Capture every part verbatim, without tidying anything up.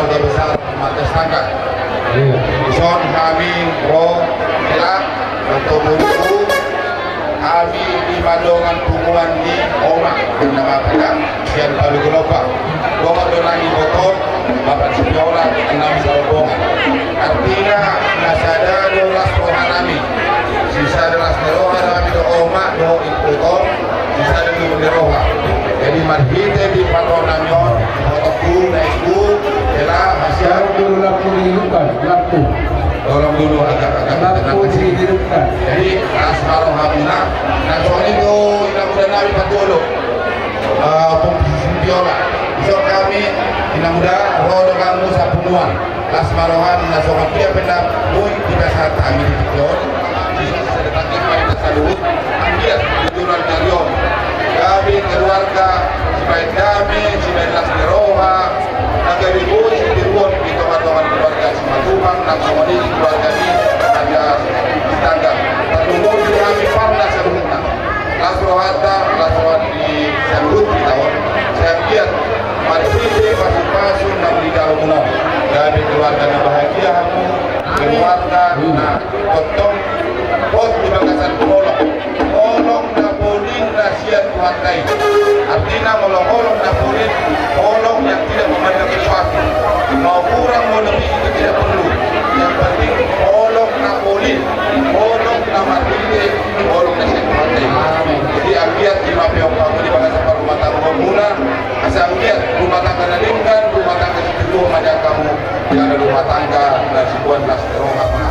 Keluarga besar Marga Sitanggang. Iya. Dison hami ro, hela, untuk buku, hami di madongan punguan ni Oma, bernama Pega, sian Palu Gelombang. Dongan do nang ibotom, Bapak Sipiola, nang salombongan. Artina, na sada do las roha nami. Sisada las ni roha nami do Oma, do ibotom. Sisada do las ni roha. Jadi marhite di parro nami on, ibotomhu, na ibu, hela, hasian. Tolong dulu lampu dihidupkan, lampu. Tolong dulu agak-agak. Lampu dihidupkan. Jadi, las ma rohamuna, na songon i tu inang muda nami Patolo. Eh, Pung Sipiola. Dison hami, inang muda, ro do hamu sapunguan. Las ma roham, na songon dia pe na boi dipasahat hami di tingki on. Dison sada tangkas ma hita saluhut, anggiat di joloan ni ari on gabe keluarga sibaen dame, sibaen las ni roha, na gabe boi sitiruon di tonga-tonga keluarga Simatupang, nang songon i keluarga ni Raja Sitanggang. Tarlumobi hami parna saluhutna. Las rohanta, las roha ni saluhut hita on. Sai anggiat marhite pasu-pasu na di dalan on, gabe keluarga na bahagia hamu, keluarga na tongtong hot di bagasan holong. Holong na poling na sian Tuhanta i. Artina molo holong na poling, holong yang tidak memandang sesuatu. Mau kurang, mau lebih, itu tidak perlu. Yang penting holong na poling, holong na marhite, holong na sian Tuhanta i. Jadi anggiat i ma pe on hamu di bagasan parrumatanggaonmuna, asa anggiat rumah tangga na denggan, rumah tangga sitiruon ma nian hamu, jala rumah tangga na siboan las ni roha ma.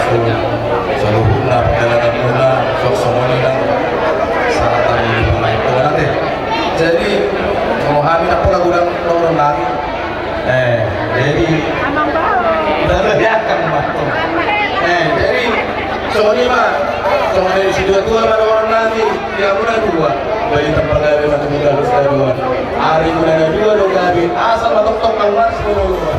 Saluhutna pardalanan muna, songon i nang sahat ni pamainta nate. Jadi, molo hami na pola godang dohonon nami. Eh, jadi, baru ya kan, Bang. Eh, jadi, songon i ma, songon i, situa-tua ma dohonon nami. Ia muna dua, baen tampar gabe ma tu muna dua. Ari muna na dua do gabe, asal ma tongtong nang mars muna dua.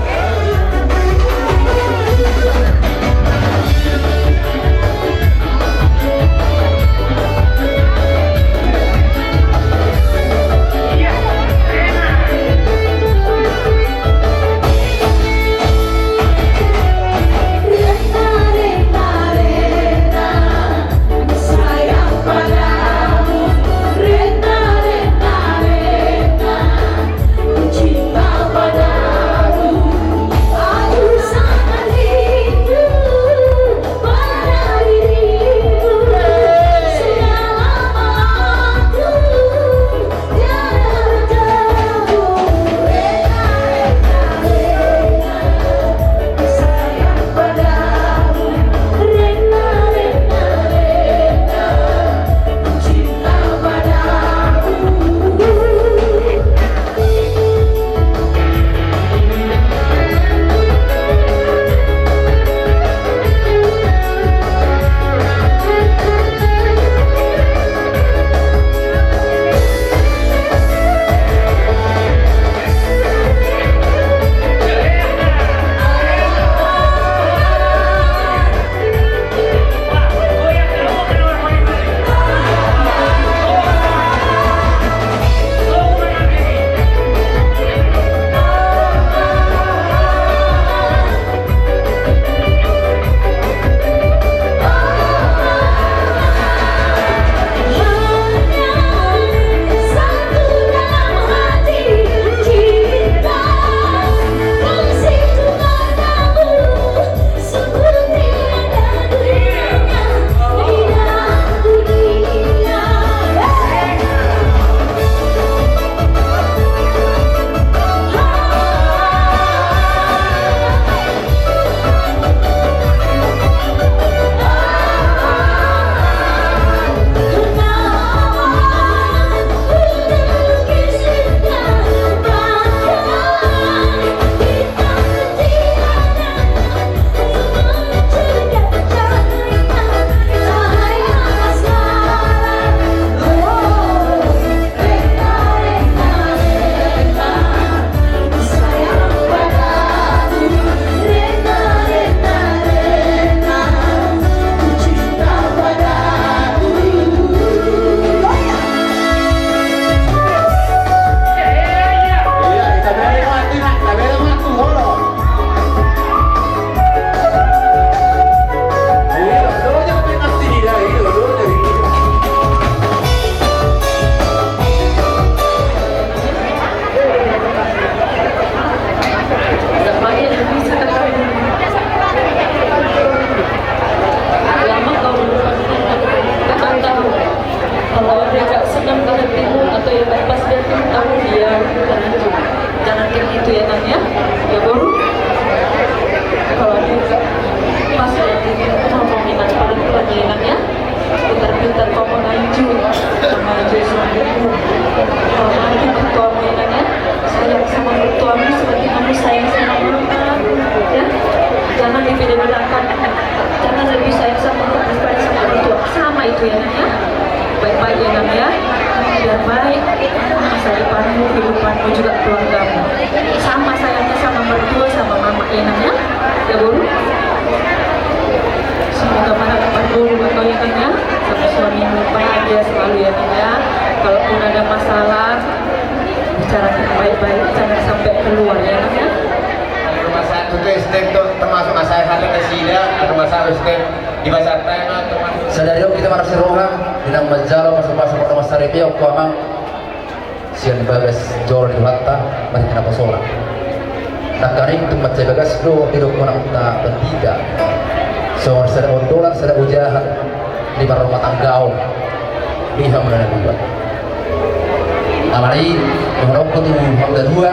Kalau dia nggak senang di hatimu atau yang nggak pas di hatimu, tahu dia, jangan, jangan kayak gitu ya, Nang, ya. Ya, Bang. Kalau dia nggak pas di hatimu, ngomongin aja pelan-pelan ya, Nang, ya. Pintar-pintar kau mengacu, mengacu suamimu. Hormati mertuamu ya, Nang, ya. Sayang sama mertuamu seperti kamu sayang sama mama. Ya. Jangan dibeda-bedakan. Jangan lebih sayang sama mama daripada sama mertua. Sama itu ya, Nang, ya. Baik-baik ya, Nang, ya. Biar baik masa depanmu, kehidupanmu juga keluargamu. Sama sayangnya sama mertua, sama mama ya, Nang, ya. Ya, Bang. Semoga para kepala guru atau ya, Nang, ya, sama suamimu bahagia selalu ya, Nang, ya. Kalaupun ada masalah, bicarakan baik-baik, jangan sampai keluar ya, Nang, ya. Rumah satu tu S T M tu termasuk masalah satu ke sida, rumah satu S T M di Pasar Tema, termasuk sadari on hita marsiroha, di na manjalo pasu-pasu Porta Massaripi, ongko amang. Sian bagas joro ni Tuhanta, marhite naposona. Nangkaning tung mansai bagas do didok monang ta bandita. Songon sada ondolan, sada ojahan di parrumatanggaon. Di hamuna na dua. Alani, dohononku tu hamuna dua.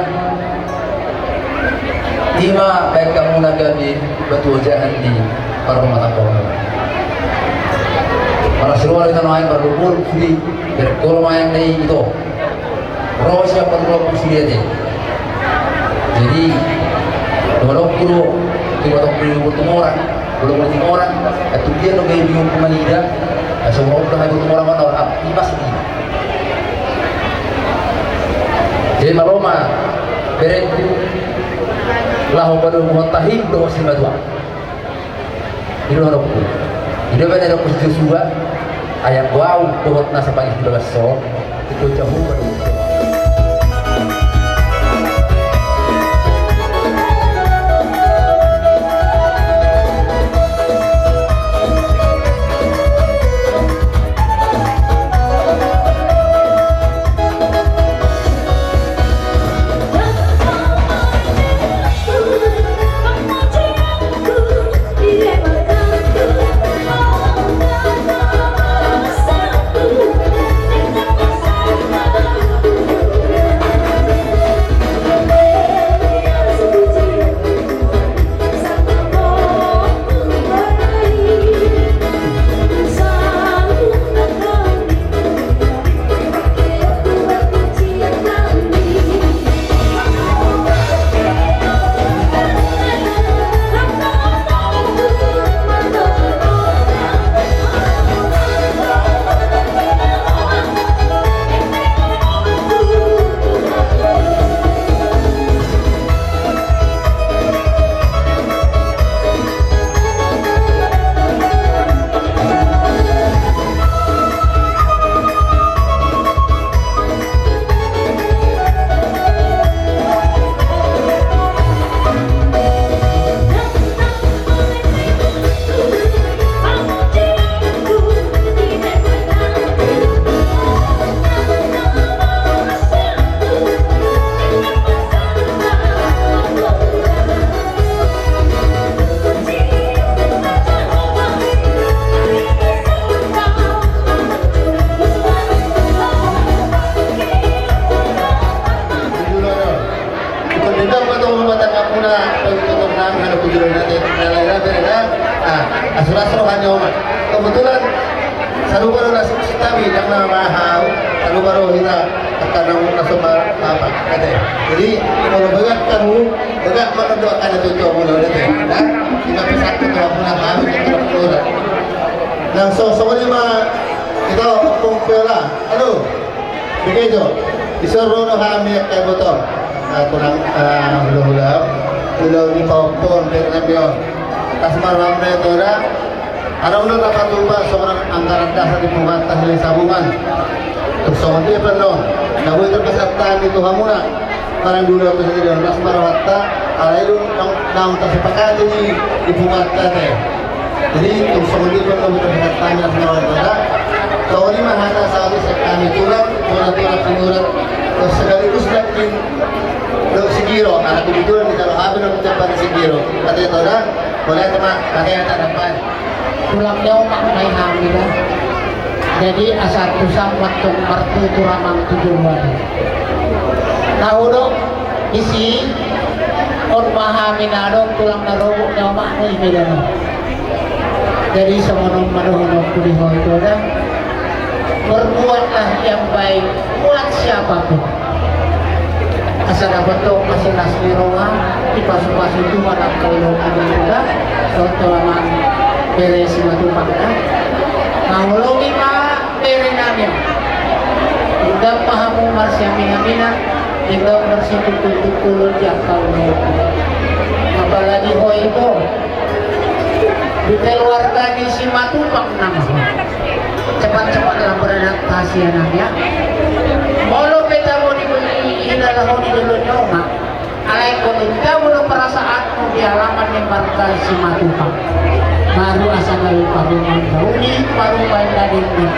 Ima baen hamuna gabe batu ojahan di Parrumah tangga on. Marlas roha do hita nuaeng parlupur, sude, berkol maeng na i ito. Ro sian parlupur sude ate. Jadi, dohononku do, tu batong ni Tumorang, Tumorang, atu dia do gaya bingung manida, asa mau dah Tumorang mana, ah, ibas di. Jadi, malo ma, berengku, laho padomuhon tahi, dohot simatua. I do dohononku. I do bana dohononku si Josua, ai anggo au dohot nasa pangis di bagas on, i do jabu baru. Ikut dendam atau rumah tangga puna, bagi kotor nang, ada kujuran nanti, dan lain-lain, beda, kan? Nah, asur-asur hanya umat. Kebetulan, sarupa do nasib si tabi, yang nama hau, sarupa do hita, akan namun nasib apa, kata. Jadi, kalau berat kamu, berat mana doa ada tutup mula, kata. Nah, kita pesan ke Tuhan, puna kami, kita puna. Langsung, songon i ma, kita, Ompung Pela. Halo. Begitu. Dison ro do hami angka ibotom. Ah, tulang, ah, hulahula. Hulahula ni paompon, Fernando. Las ma roham da, Toda. Adong do na patupa songon anggaran dasar di punguanta Silahisabungan. Tung songon dia pe annon. Na boi tarpasahat hami tu hamuna. Manang dulu tu saja dan las ma rohanta. Alai do naung, naung tarsepakati di, di punguanta te. Jadi, tung songon dia pe annon, tarpasahat hami las ma rohanta. Songon i ma hata sahat sian hami tulang, tulang, tulang sinurat, sekaligus nangkin dohot si Giro, karena kebetulan di dalam hami nang tempat si Giro. Kata ya, Toda, boleh teman, kata ya, tak dapat. Tulang ni omak ma i hami da. Jadi, asa tu sambat tong martutur amang tu joloan. Tahu do, isi, on ma hami na adong tulang na robot ni omak ni i, beda na. Jadi, songon on ma dohononku di ho, Toda. Berbuatlah yang baik buat siapapun. Asa dapot tong asi las ni roha, dipasupasu Tuhan angka ibotom, Toda, dohot amang bere Simatupang da. Mangoloi ma bere nami. Dendam ma hamu marsiaminaminan, dendam marsitungkul-tungkul di angka ulaon. Apalagi ho, Ibo, di keluarga ni Simatupang nama ho. Cepat-cepatlah beradaptasi, anakku. Molo pe tabo di, di, di dalan ho di jolo ni omak, alai ingkon tabo do perasaanmu di alaman ni marga Simatupang. Baru asa gabe parumaen na uli, parumaen na denggan.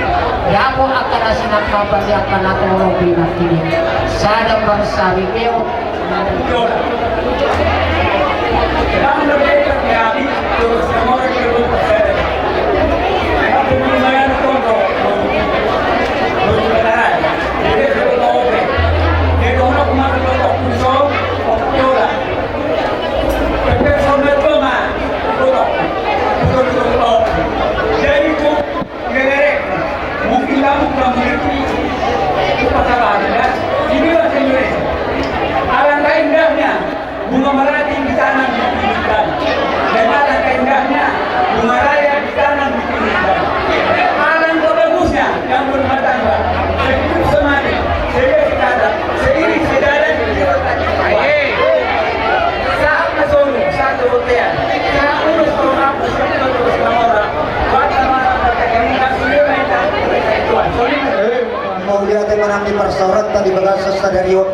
Dapot angka na sinangkapan di angka na torop i nangkin i. Sada marsaripeon. Sadari on,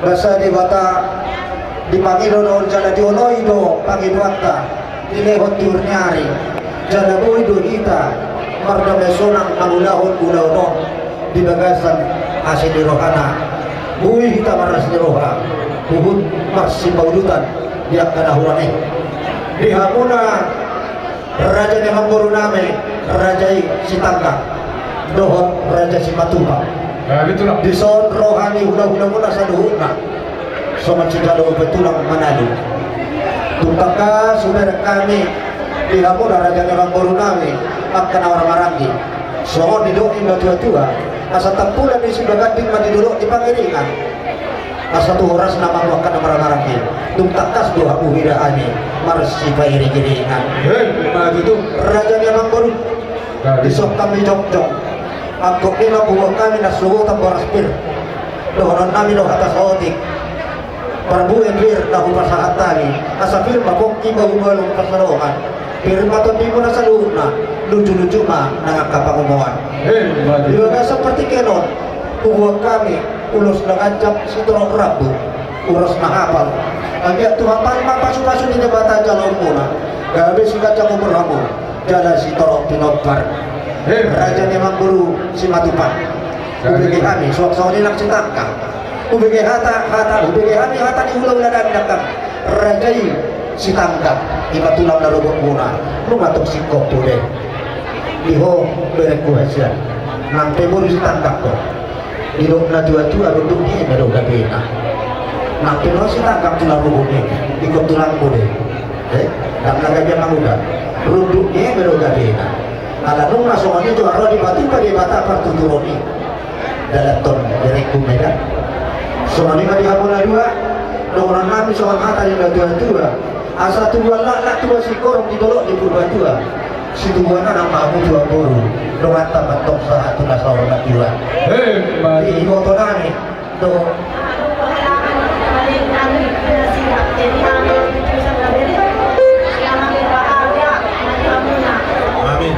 basa Debata dipangido do jala dioloi do pangidoanta, dilehon tiur ni ari, jala boi do hita mardame sonang mangulahon ulaon on di bagasan asi ni rohana. Boi hita marlas ni roha, huhut marsipaudutan di angka na hurang i. Di hamuna raja ni amangboru nami, raja i Sitanggang dohot raja Simatupang. Nah, betul lah. Dison roha ni hulahulamuna saluhutna songon sijalo upa tulang manalu. Tung tangkas hubereng hami di hamuna raja ni amangboru nami, angka na marhahamaranggi. Songon nidok ni natuatua, asa tampulan ni Sibaganding ma di dolok ni Pangiringan. Asa tu horasna ma angka na marhahamaranggi, tung tangkas do hamu huida hami marsipairingiringan. Hei, ma tutu. Raja ni amangboru. Nah, dison hami jongjong. Angkon i ma huboan hami na sogot boras pir dohonon nami do hata saotik. Parbue pir na hupasahat hami, asa pir ma pongki, bahu bolon, pansalongan. Pir ma tondimuna saluhutna, lujuluju ma nang angka pangomoan. Hei, ma tutu. Di bagasan partingkian on, huboan hami ulos na ganjang sitorop rambu, ulos na hapal. Anggiat tu hapal ma pasupasu ni Debata jaloonmuna, gabe siganjang umur hamu jala sitorop pinompar. Hei. Raja ni amangboru Simatupang. Hubege hami suang songon i nang Sitanggang. Hubege hata, hata, hubege hami hata ni hulahula nami nangkin raja i Sitanggang, i ma tulang na robotmuna. Nunga tong singkop tu be di ho berengku hasian. Nang pe boru Sitanggang do, didok natuatua, runduk ni eme do gabena. Nang pe na Sitanggang tulang robot i, ingkon tulangmu do i. Eh, ndang na gabe manguda. Runduk ni eme do gabena. Ala nunga songon i tua ro di batu pade bata partuturon i. Dalan ton berengku Medan. Songon i ma di hamuna dua, dohonon nami songon hata ni natuatua. Asa tubuan laklak tubuan singkoru di dolok ni Purbatua. Situbuan anak ma hamu tubuan boru. Donganta ma tong sahat tu na saur matua. Hei, ma tutu. Di iboto nami. Amin.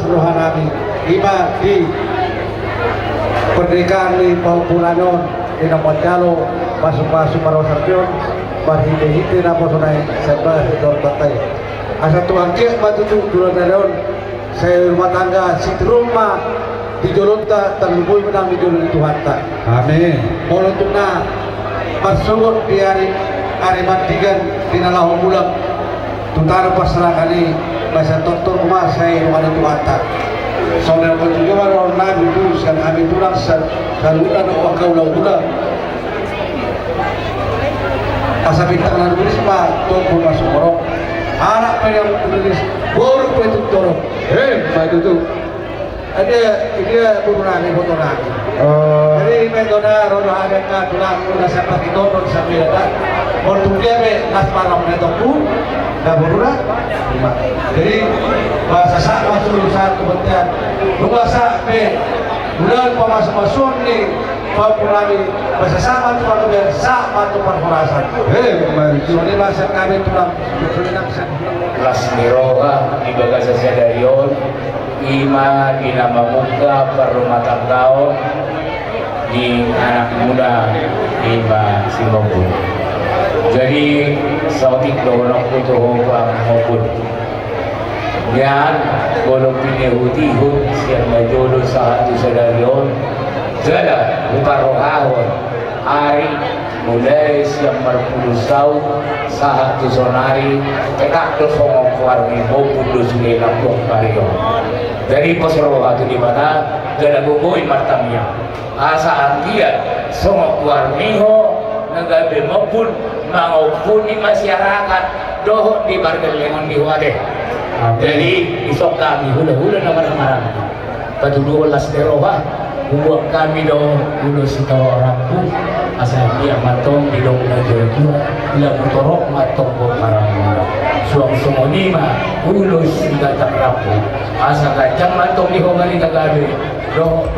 rohanami, ima di pernikahan ni pahompu nami on, di na manjalo pasupasu parhorasan on, marhitehite naposo nai, sai bagas di tor partai. Asa tung anggiat ma tutu tulang nami on, sai rumah tangga sitiruon ma di jolonta, tarlumobi ma nang di jolo ni Tuhanta. Amin. Molo tung na marsogot di ari, ari Mardigan di na laho mulak tu tano parserahan i, basa tortor ma sai roha ni Tuhanta. Songon na patujolo ma roha nami tu sian hami tulang sa-, saluhutna dohot angka hulahula. Asa bintang na rumiris ma tombun na sumorop. Anak pe na rumiris, boru pe tung torop. Emma tutu. Ate, ate boru nami, iboto nami. Oh. Jadi ima i do na ro do hami angka tulang, na sian Parhitohon, sian Medan. Molo tung dia pe las marok na toku, na boru na. Jadi basa sahat ma tu sahat tu bontean. Nunga sahat pe ulaon pamasumasuon ni pahompu nami, basa sahat ma tu panggabean, sahat ma tu parhorasan. Emma tutu. Songon i ma sian hami tulang. Las ni roha di bagasan sadari on, ima di na mamungka parrumatanggaon ni anakmuna, ima si Mopun. Jadi saotik dohononku tu ho, Bang Mopun. Nian, molo pinehutihut sian na jolo sahat tu sadari on, jala huparrohahon ari mulai sian marpudun saut sahat tu saonari, tetap do songon goar ni Mopun do sude nang tu ari on. Jadi pos roha tu Debata, jala gogoi martangiang. Asa anggiat songon goar ni ho na gabe Mopun, mangompuni masyarakat dohot di pargellengon ni ho ate. Amin. Jadi dison hami hulahula na marhahamaranggi, patuduhon las ni roha, hubuat hami do ulos sitio rambu, asa anggiat ma antong didok na tuatua, lamu torop ma antong boru maranggi. Suang songon i ma ulos siganjang rambu, asa ganjang ma antong di ho marhite gabe dohot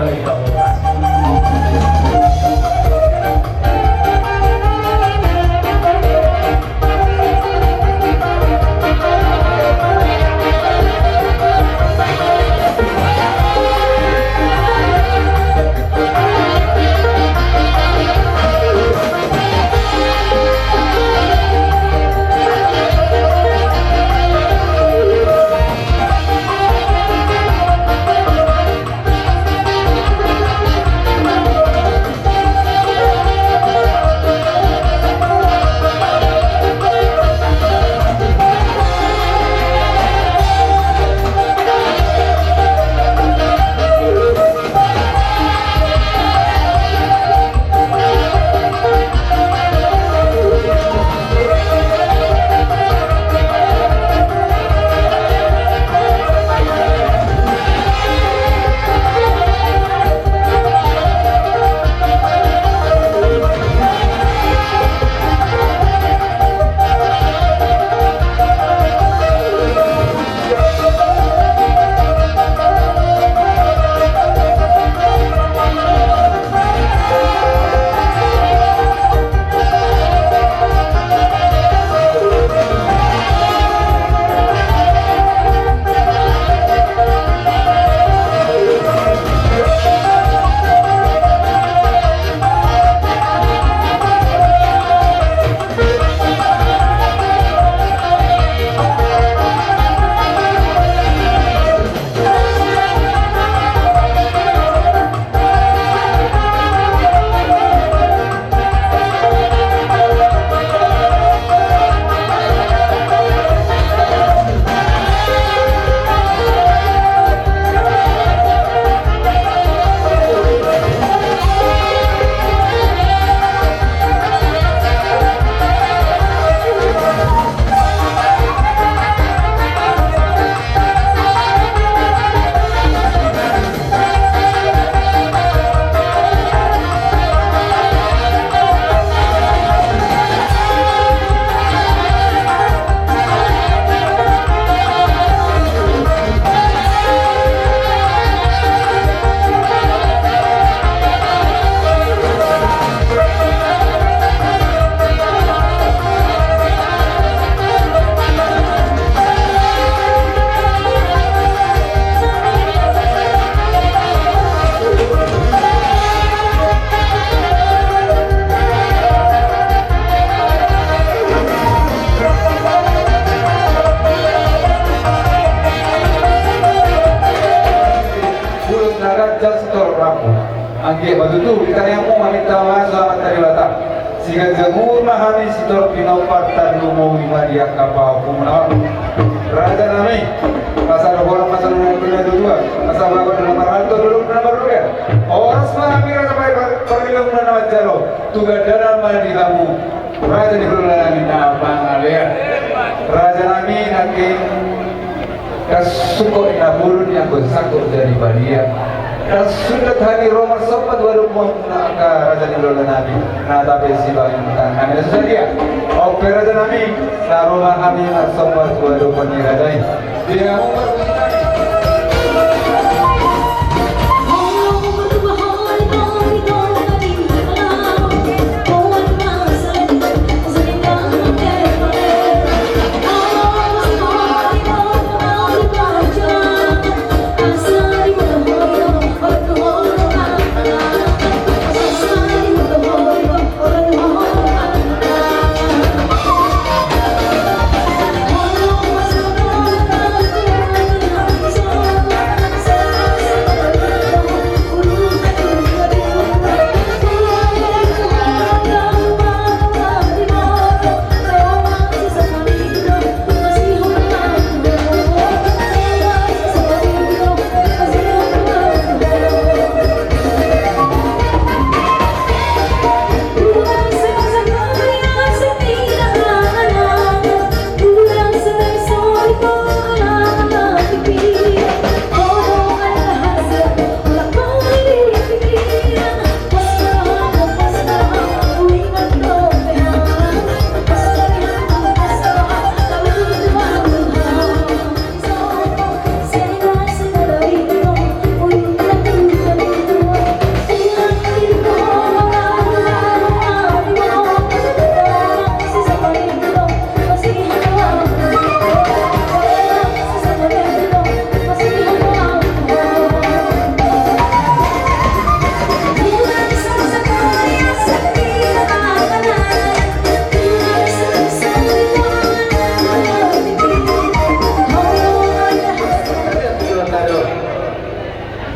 Anggiat ma tutu di tangiangmu hami tama so Amanta Debata. Siganjang umur ma hami sitorop pinompar tarlumobi ma di angka pahompu na on. Raja nami, asa dohonon ma songon na nidok ni natuatua, asa bagot na marhalto, dolok na marrobean. Horas ma hami raja, bahen parlilongan na manjalo, tu gandanan ma di hamu raja ni hulahula nami na mangalean. Raja nami, nangkin ndang sungkot ninna bolon i anggo sangkot jadi balian. Ndang sungkot hami ro marsomba tu adopanmuna angka raja ni hulahula nami, na tape sibahen tangan nami na so sadia. On pe raja nami, na ro ma hami marsomba tu adopan ni raja i. Di hamu parmusik nami.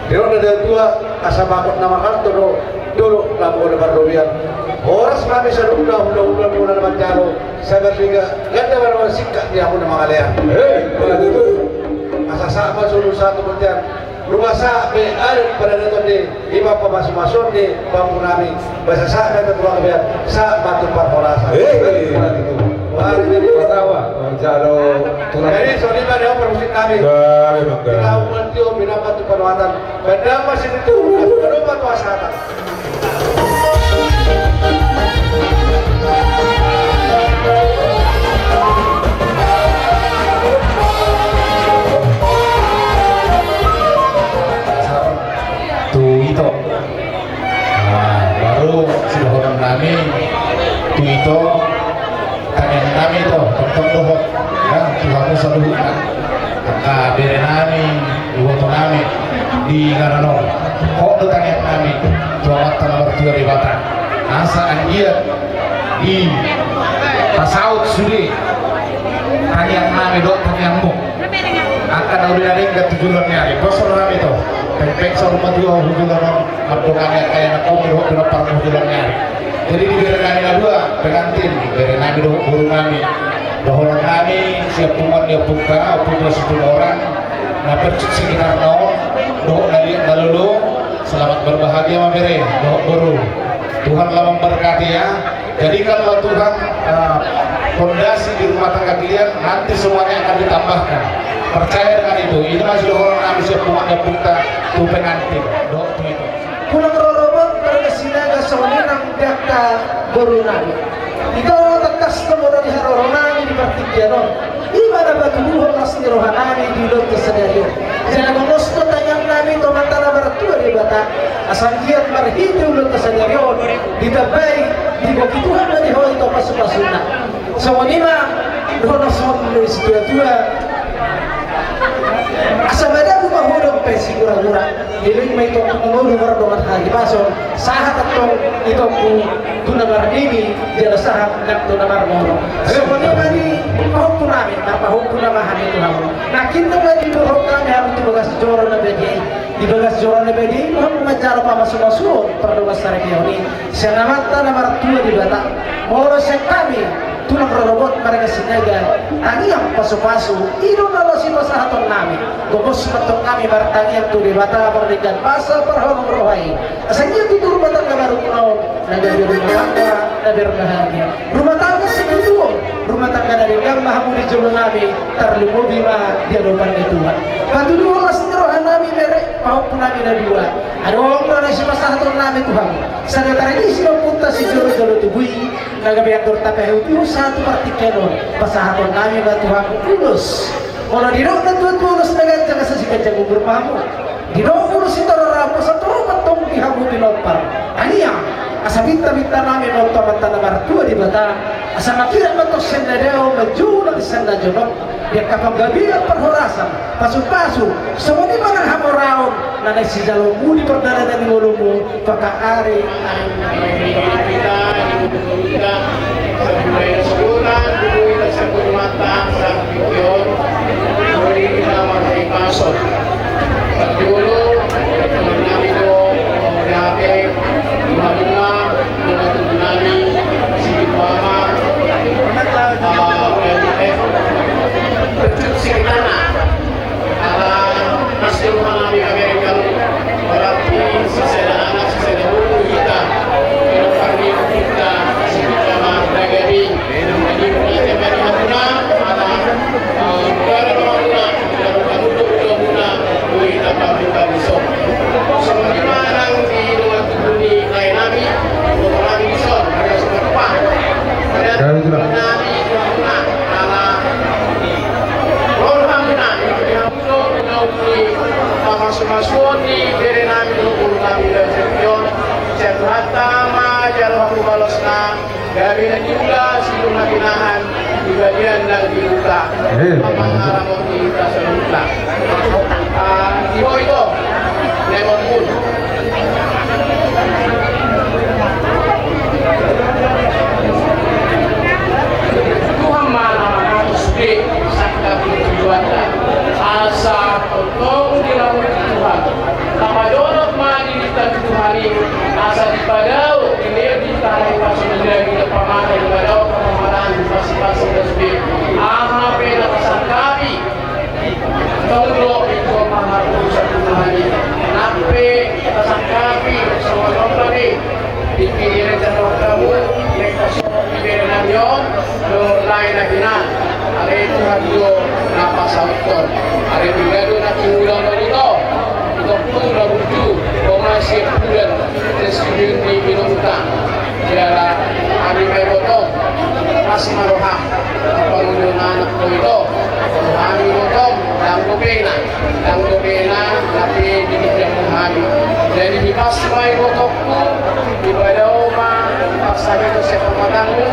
Didok na natuatua, asa bagot na marhalto do, dolok na marrobean. Horas ma hami saluhutna hulahula muna na manjalo, sai marliga ganda ma na marsingkat di hamu na mangalean. Hei, pala tutu. Asa sahat ma solu sahat tu bontean. Nunga sahat be adat paradaton ni, i ma pamasumasuon ni pahompu nami. Asa sahat ma tu angka bean, sahat ma tu parhorasan. Hei. Wah, jadi pasawa, manjalo tulang. Jadi songon i ma di hamu parmusik nami. Gabe, gabe. Di hamu mantiop, di hamu tu panuatan. Baen damang ma sini tu, panuatan tu hasahatan. Tu ito. Nah, baru sidohonon nami tu ito, tangiang nami ito, tongtong dohot, ya, tu hamu saluhutna. Angka bere nami, iboto nami, di inganan on. Hot do tangiang nami tu Amanta na martua Debata. Asa anggiat dipasaut sude tangiang nami dohot tangiangmu. Angka na uli na denggan tu joloan ni ari, poso rohami ito. Pengpeng saur matua hu joloan on, mandongani angka ianakhonmu dohot pinompar hu joloan ni ari. Jadi di bere nami na dua, pengantin, bere nami dohot boru nami. Dohonon nami, sian punguan ni ompungka, Ompu Tuan Situmorang, na pencut sekitarna on, dohot na liat na lolo, selamat berbahagia ma bere, dohot boru. Tuhan lah memberkati ya. Jadikanlah Tuhan, eh, fondasi di rumah tangga kalian, nanti semuanya akan ditambahkan. Percaya dengan itu. Ini masih dohonon nami sian punguan ni ompungka tu pengantin. Dohot tu ito. Unang rorobot marga Sinaga songon i nang di angka boru nami. Ito tangkas do molo di haroro nami di partingkian on. I ma na patuduhon las ni roha nami di ulaonta sadari on. Jala mangihut do tangiang nami tu Amanta na martua Debata. Asa anggiat marhite ulaonta sadari on ditambai, diboto Tuhan ma di ho ito pasupasuna. Songon i ma dohonon ni situatua. Asa madabu ma hudok pe siguragura. Dilehon ma ito tu mangolu mardongan hahipason. Sahat antong ito tu na marnini, jala sahat nang tu na marnono. Songon i ma di pahompu nami, marpahompu nama hami tu hamu. Nangkin do ma didohot hami hamu tu bagas joro na badia i. Di bagas joro na badia i ma hamu manjalo pamasumasuon pardongansaripeon i sian Amanta na martua Debata. Molo sian hami tulang rorobot marga Sinaga, tangiang pasupasu i do na laho sipasahatonnami. Gomos ma antong hami martangiang tu Debata pardenggan basa parhorong roha i, asa ia tutu rumah tangga baru na on na gabe rumah tangga na berbahagia. Rumah tangga singkatuon, rumah tangga na denggan ma hamu di jolonami, tarlumobi ma di adopan ni Tuhan. Patuduhon las ni rohanami bere pahompunami na dua. Adong do na sipasahatonnami tu hamu. Sada tradisi ni ompunta sijolojolo tubu i, na gabe andor tapaihutihut sahat tu partingkian on, pasahatonnami ma tu hamu ulos. Molo didok natuatua, ulos na ganjang asa siganjang umur ma hamu. Didok ulos sitorop rambu, asa torop antong di hamu pinompar. Tangiang asa pintapintanami ma tu Amanta na martua Debata, asa manghirim ma antong sian na dao, manjou nang sian na jonok, di angka panggabean parhorasan, pasupasu, songon i ma nang hamoraon na naeng sijaloonmu di pardalanan ni ngolumu. Pakaari. Hita di ngolunta, sabulai na sogotan, di ngolunta, sabulai na sogotan, muli hita marhahipason. Parjolo, teman nami do, di hape, di halunga, teman nami, si Mama, ah, eh, Percut Singkana. Ala, pasti rumah nami kami kamu. Berarti sisada anak, sisada buku kita. Kalau kami kita, sisada mah, dagari. Jadi, kita beri hakuna, ala, eh, bukan hakuna, bukan untuk hakuna, kita kami kami sok. Semua di mana di luar tubuh ni lain nami, bukan nami sok, ada semua depan. Ada nami, hakuna, ala, roham nami, Pasu-, pasupasu ni bere nami dohot boru nami Raja Pion, sian Tuhanta ma jalo hamu balosna, gabe na niula sidung na pinahan, di balian nang di huta. Eh. Pamangaramoti hita saluhutna. Ah, di ho ito, Lemon Pun. Tuhan ma na mangatur sude sangkap ni tujuanta. Asa tongtong diramoti Tuhan. Tapadonop ma diri tu Tuhan i, asa dipadao, dilehon hita hahipason, dilehon hita pamata, dipadao pamata, dipasipasi sude aha pe na tasangkapi. Tong do ingkon mangarusi Tuhan i. Nang pe tasangkapi songon on do di, di pikiran dan rohamu, naeng tasohot di bere nami on, dohot lae na hinan. Alai Tuhan do na pasauthon. Alai Tuhan do na tinggal on ito. Ito pun na burju, koma siap bulan, tes kudin di minum utang. Jala, hami ma ibotong, pas ma roham, pangulun anak do ito, hami ibotong, ndang dope na, ndang dope na, tapi di bidang hami. Jadi, di pas ma ibotongku, dipadao ma, pas hami tu siap rumah tangga,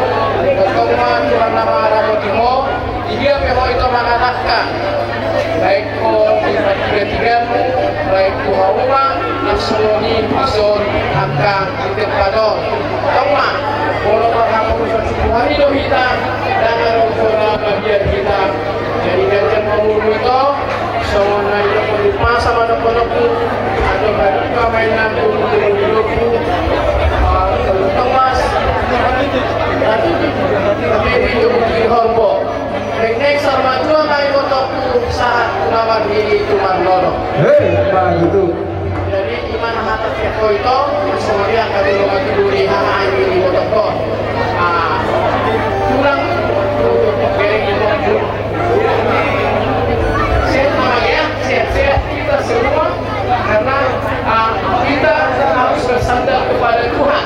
ibotong ma, Tuhan na mangaramoti ho, di dia pe ho ito mangalangka. Baik ho di partigatigamu, baik tu hauma, nang songon i dison angka di tempat on. Tong ma, molo marhaporusan tu Tuhan i do hita, ndang adong jolo na mabiar hita. Jadi ganjang ma umurmu ito, songon na didok ni umpasa ma dohononku, atau baru pamainanku, di hidupku, ah, tong ma, tapi di hidupku di horbo. Naeng saur matua ma ibotongku sahat tu na marnini tu marnono. Hei, bagus tu. Jadi, i ma na hata sian ho ito, songon i angka tolu mati duri hahai ni ibotongku. Ah, tulang, bereng ibotongku. Sehat ma ya, sehat-sehat kita semua, karena, ah, kita harus bersandar kepada Tuhan.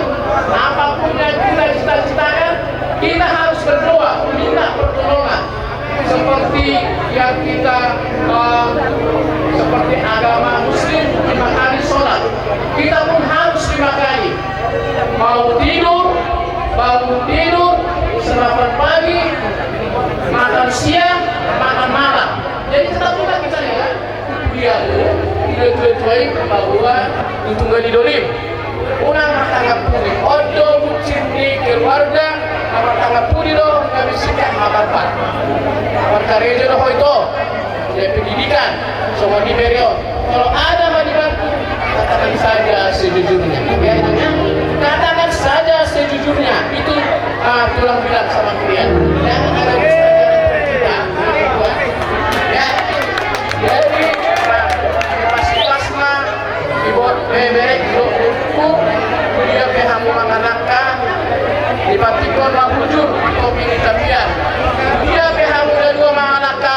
Apapun yang kita cita-citakan, kita harus berdoa, minta pertolongan. Seperti yang kita, eh, seperti agama Muslim lima kali sholat, kita pun harus lima kali. Mau tidur, bangun tidur, sarapan pagi, makan siang, makan malam. Jadi tetap juga kita ya. Dia tu, dia tu, tu, bahwa itu nggak didolim. Unang martangan pudi, on do bucin ni keluarga, na martangan pudi do, na bisikan makan pan. Markarejo do ho ito, jadi pendidikan, songon di bere on. Kalau ada ma dibantu Katakan saja sejujurnya. Ya, itu kan? Katakan saja sejujurnya. Itu, ah, tulang bilang sama kalian. Jangan ada dusta di antara kita. Ya. Jadi, ah, pasti pas mah, ibu, bebek, ibu, ibu, dia pe hamu mangalangka, dipatikon ma bujur, kopi ni tapian. Dia pe hamu da dua mangalangka,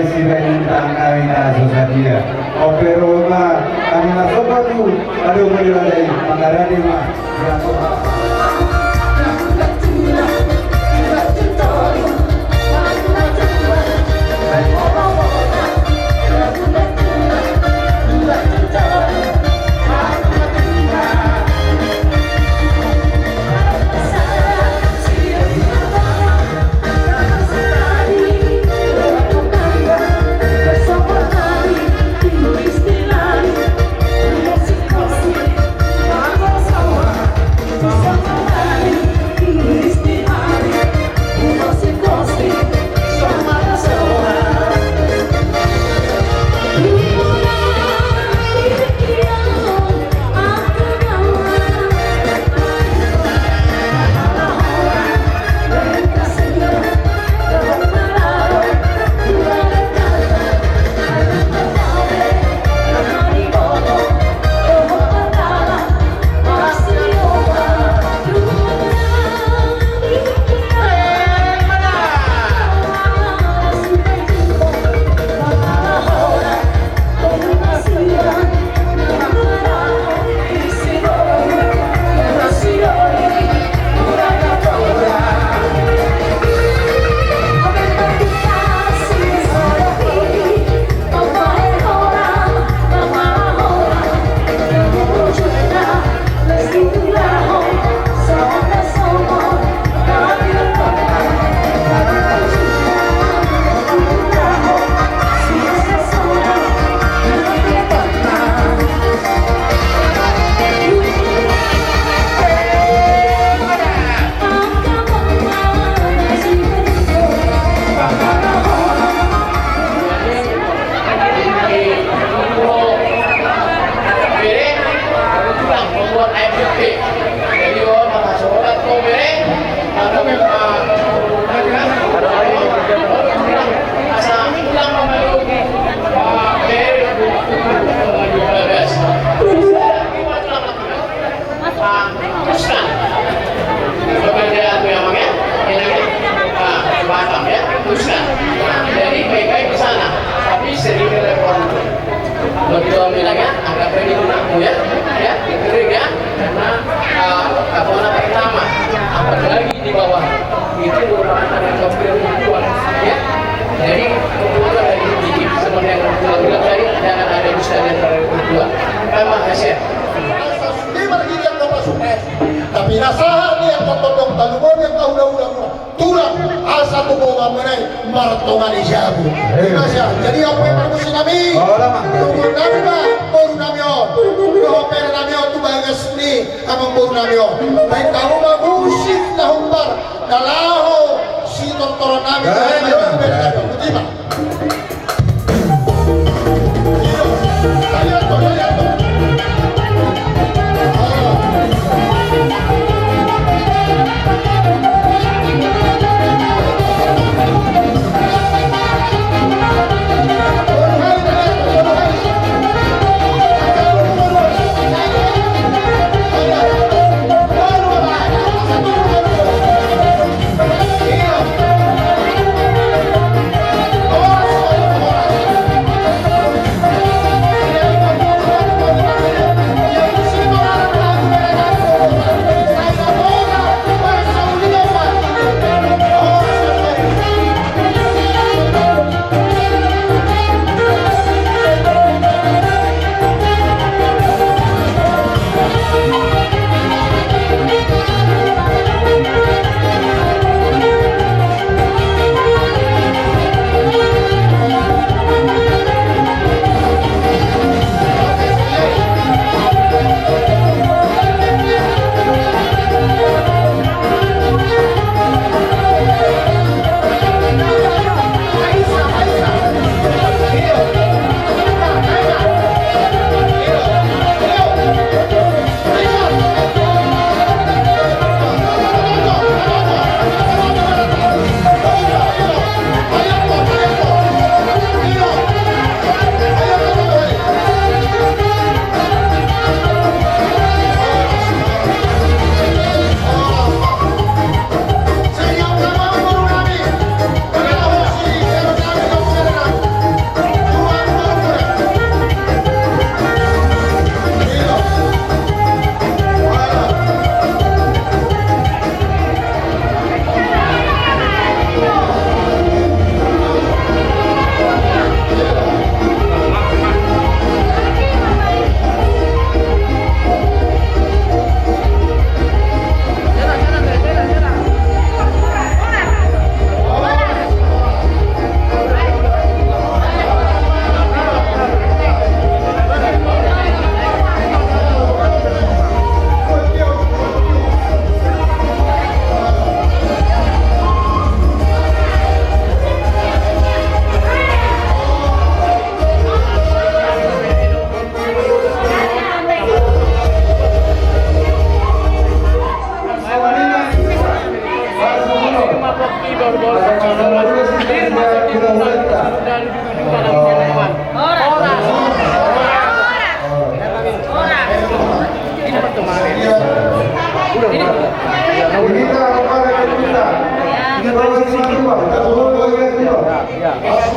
Sibaen tangan nami na so sadia. Ope ro ma hami na sombong tu, aduh, mauliate ma, mangarade ma. Ah, teruskan. Pekerjaan tuh ya, Bang, ya? Enak, ya? Ah, Batam, ya? Teruskan. Nah, jadi baik-baik di sana. Tapi sering telepon. Betul, bilang, ya? Agak pergi dulu, ya? Ya, dengerin, ya? Karena, ah, apa namanya, pertama, apalagi di bawah itu merupakan anak kecil perempuan, ya. Jadi, kebetulan dari dikit, seperti yang Abang bilang tadi, jangan ada dusta di antara berdua. Kan makasih, ya. Di margilian kota Sukai. Tapi na sahat ni angka tondong talumobi angka hulahula muna. Tulang, asa tu boha muna i martonga ni jabu. Eh. Jadi, amang parmusik nami. Olo, Mang. Tubu nami ma boru nami on. Dohot bere nami on tu bagas ni amang boru nami on. Baen hamu ma musik na hombar na laho sitortoron nami. Eh, dohot bere nami on. Ima.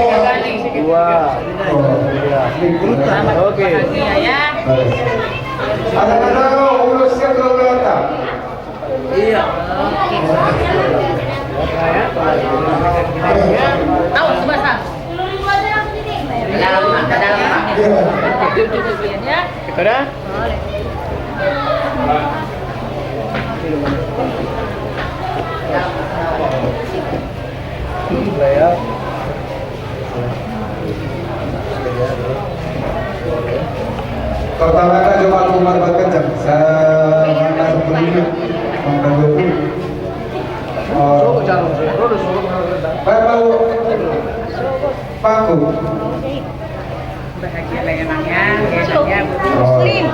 Dua. Oke. Ada, ada, ada, ulos siap, ulos siap. Iya. Tahu, sebelah sana. Ke dalam, Mak, ke dalam, Mak. Iya. Sudah? Pertama kali coba aku marbat kencang. Sama sepuluh. Mangga dua puluh. Oh. Bapak, Pak. Bahagia lah emangnya, biasanya muslim.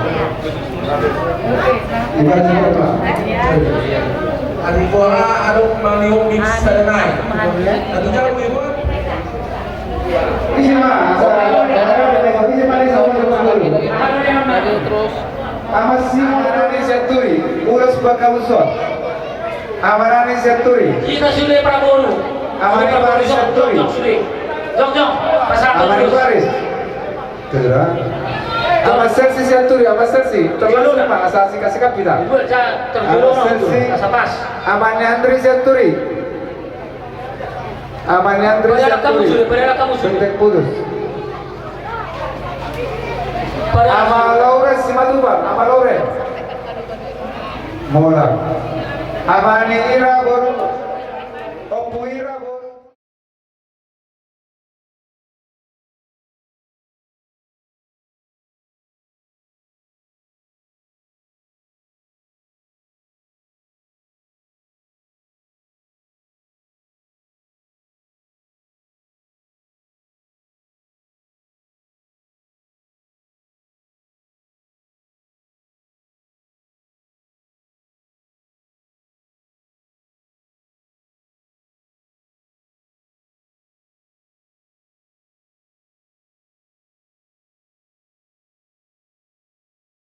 Ari Jumat adong manihop misa denai. Satu jam, Ibu. Isi ma, isi ma, isi ma. Terus. Amanami Sianturi, ulos Bakaluson. Amanami Sianturi. Hita sude Prabowo. Amanami Sianturi. Jong, jong, jong. Pasahat. Amanami terus. Baris. Terus. Amanami Sianturi, Amanami Sianturi. Terus, Pak, asal sikat-sikat kita. Amanami Sianturi. Amanami Sianturi. Amanami Sianturi. Sudah putus. Ama Laura Simatupang, Ama Laura. Mola. Amanami Ira Boru.